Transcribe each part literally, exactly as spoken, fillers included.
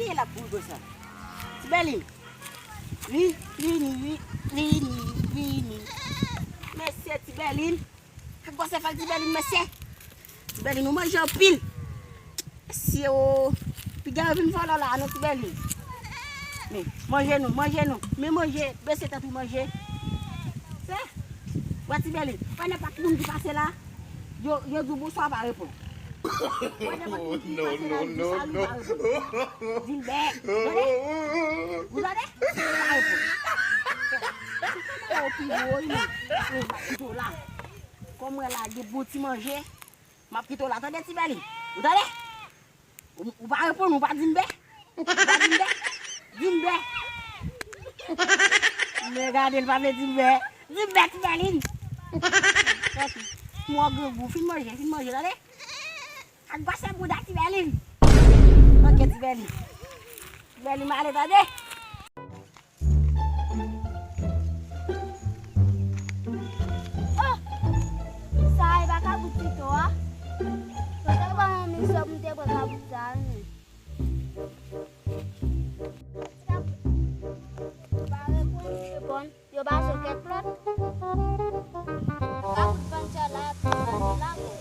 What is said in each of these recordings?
Ki l ap boule sa? Ti Bèlin. Vini, vini, vini, vini, vini. Mesye Ti Bèlin. Kòman se fè Ti Bèlin, mesye? Ti Bèlin, nou manje anpil. Mesye o. Piga yo vin vòlò la, non, Ti Bèlin. Men, manje nou, manje nou. Men manje, bese tèt ou manje. Se, wè Ti Bèlin. Wè nenpòt moun ki pase la. Yo, yo di w bonswa, pa reponn. Wè nenpòt moun ki pase la, yo di w salut, pa reponn. Di l bè. Tande? Ou tande? Pa reponn. Ou pi gwo, wi, men. Ou pa kite w la. Kòm mwen la, gen bon ti manje. M ap kite w la, tande, Ti Bèlin? Ou tande? Ou, ou pa reponn, ou pa di m bè? Ou pa di m bè? Di m bè. Men gade, l pa vle di m bè. Di m bè, Ti Bèlin. Mwen grangou, fin manje, fin manje, tande? Ak gwase bouda Ti Bèlin. Ok, Ti Bèlin. Ti Bèlin, m ale, tande? Oh! Sa e pa kabout pito a? Yo te ban mwen mizè pou m te pran kabout sa a, wi, men. Ti kabout. Ou pa reponn, reponn. Yo pa sou kèk lòt. Kabout pann sa la, pann la, bon.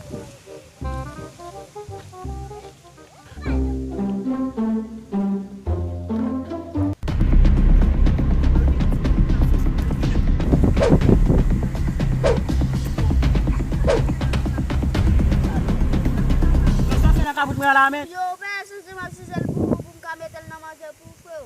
Sa fè nan kabout mwen la, men. Yo, ben, si se m ap size l pou, pou m ka mete l nan manje pou frè.